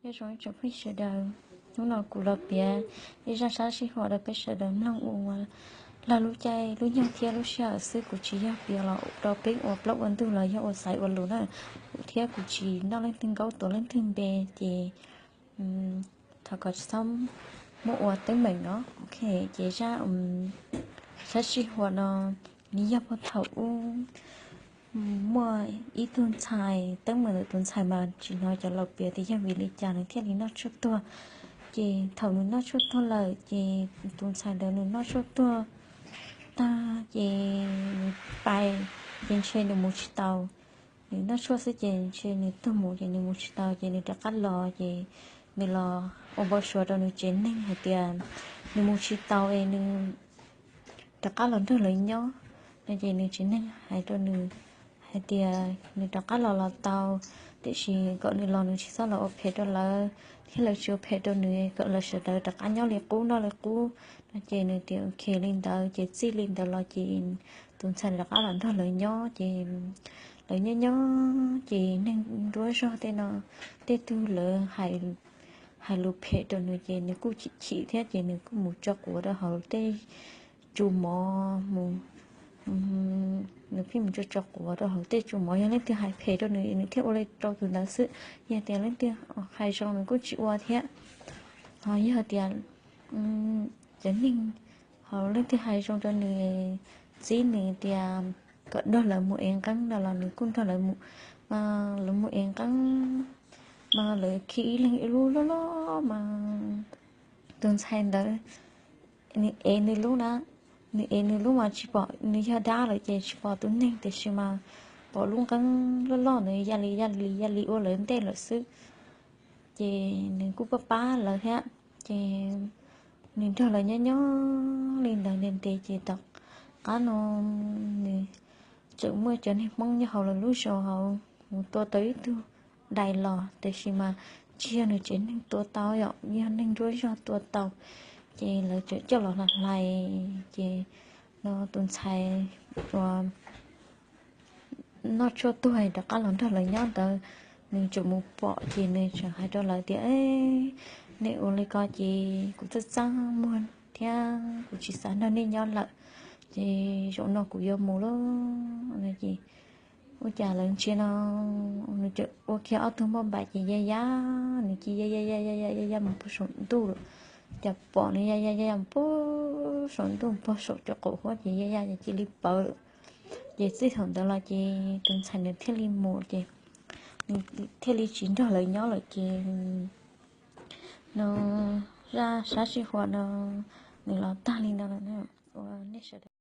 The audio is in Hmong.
Nyob zoo ib tsoom phooj ywg sawv daws, hnub no kuv los piav ib zaj sab sij huam rau peb sawv daws mloog ua lag lub caij lub nyoog thiab lub sij hawm xwb, kuv tsis yog piav los rau peb ua plaub ua ntug los yog ua xaiv ua lus na, thiab kuv tsis noj leej twg nkaub tuav leej twg npe, ces thov kom tsis txhob muab ua teeb meem no. Ok, ces zaj sab sij huam no nws yog puag thaum ub muaj ib tug ntxhais, teeb meem ntawm tus ntxhais mas tsis hnov cov laus piav tias yog vim li cas nws thiaj li noj tshuaj tuag. Ces thaum nws noj tshuaj tuag lawm ces tus ntxhais ntawd nws noj tshuaj tuag tag ces nws pais, ces ntshe nws mus tsis tau. Nws noj tshuaj xwb ces ntshe nws tuag mus ces nws mus tsis tau, ces nws rov qab los ces nws los ua npau suav rau nws tsev neeg hais tias nws mus tsis tau es nws rov qab los nrog lawv nyob no. Ces nws tsev neeg hais rau nws hais tias nws rov qab los los tau, tiam sis kom nws los nws tsis txhob los ua phem rau lawv thiab lawv tsis ua phem rau nws, kom lawv sawv daws rov qab nyob li qub noj li qub no. Ces nws tias ok li ntawd, ces txij li ntawd los ces tus ntxhais rov qab los nrog lawv nyob. Ces lawv nyob nyob ces neeg nruab zog tej no, tej tug lawv hais lus phem rau nws ces nws kuj chim chim thiab ces nws kuj mus tso quav rau hauv tej tsu mov mus. Nws pheej mus tso tso quav rau hauv tej tsu mov, yog leej twg hais phem rau nws nws thiaj ua li rau tus ntawd xwb, yog tias leej twg hais zoo nws kuj tsis ua thiab. Ho yog tias cov neeg, ho leej twg hais zoo rau nws, txib nws tias kom nrog lawv mus ev nqeeb no los nws kuj nrog lawv mus. Lawv mus ev nqeeb mas lawv khi ib leeg ib lub loj loj mas tus ntxhais ntawd nws ev nws lub na, nws ev nws lub mas tsis pom, nws yog dab lawm ces tsis pom tus neeg, tiam sis mas pom lub nqeeb loj loj ntawd ya li ya li ya li ua lawv ntej lawm xwb. Ces nws kuj pab pab lawv thiab. Ces nws nrog lawv nyob nyob li ntawd ntev ntev ces tom qab no nws tseem muaj cov neeg Hmoob nyob hauv lawv lub zos hauv mus tua tau ib tug dais los, tiam sis mas tsis yog nws tsev neeg tua tau, yog neeg nruab zog tua tau. Ces lawv tseem coj los hlais hlais ces no tus ntxhais uas noj tshuaj tuag rov qab los nrog lawv nyob ntawd, nws tseem mus pom ces nws tseem hais rau lawv tias nej ua li ko ces kuv txaj txaj muag thiab kuv tsis xav nrog nej nyob lawm, ces zaum no kuv yuav mus lauj. Ces ua cas lawv ntsia no nws tseem ua kiag ob tug npauj npaim ces ya ya, nws cia ya ya ya ya ya ya ya mus puag saum ntuj lawm. Cas pom nws ya ya ya ya mus puag saum ntuj puag saum cov qaum huab ces ya ya cia li pawv lawm. Ces txij thaum ntawd los ces tus ntxhais nws thiaj li mus ces nws thiaj li tsis nrog lawv nyob lawm ces no zaj sab sij huam no nws los tag li no lawm ua nej sawv daws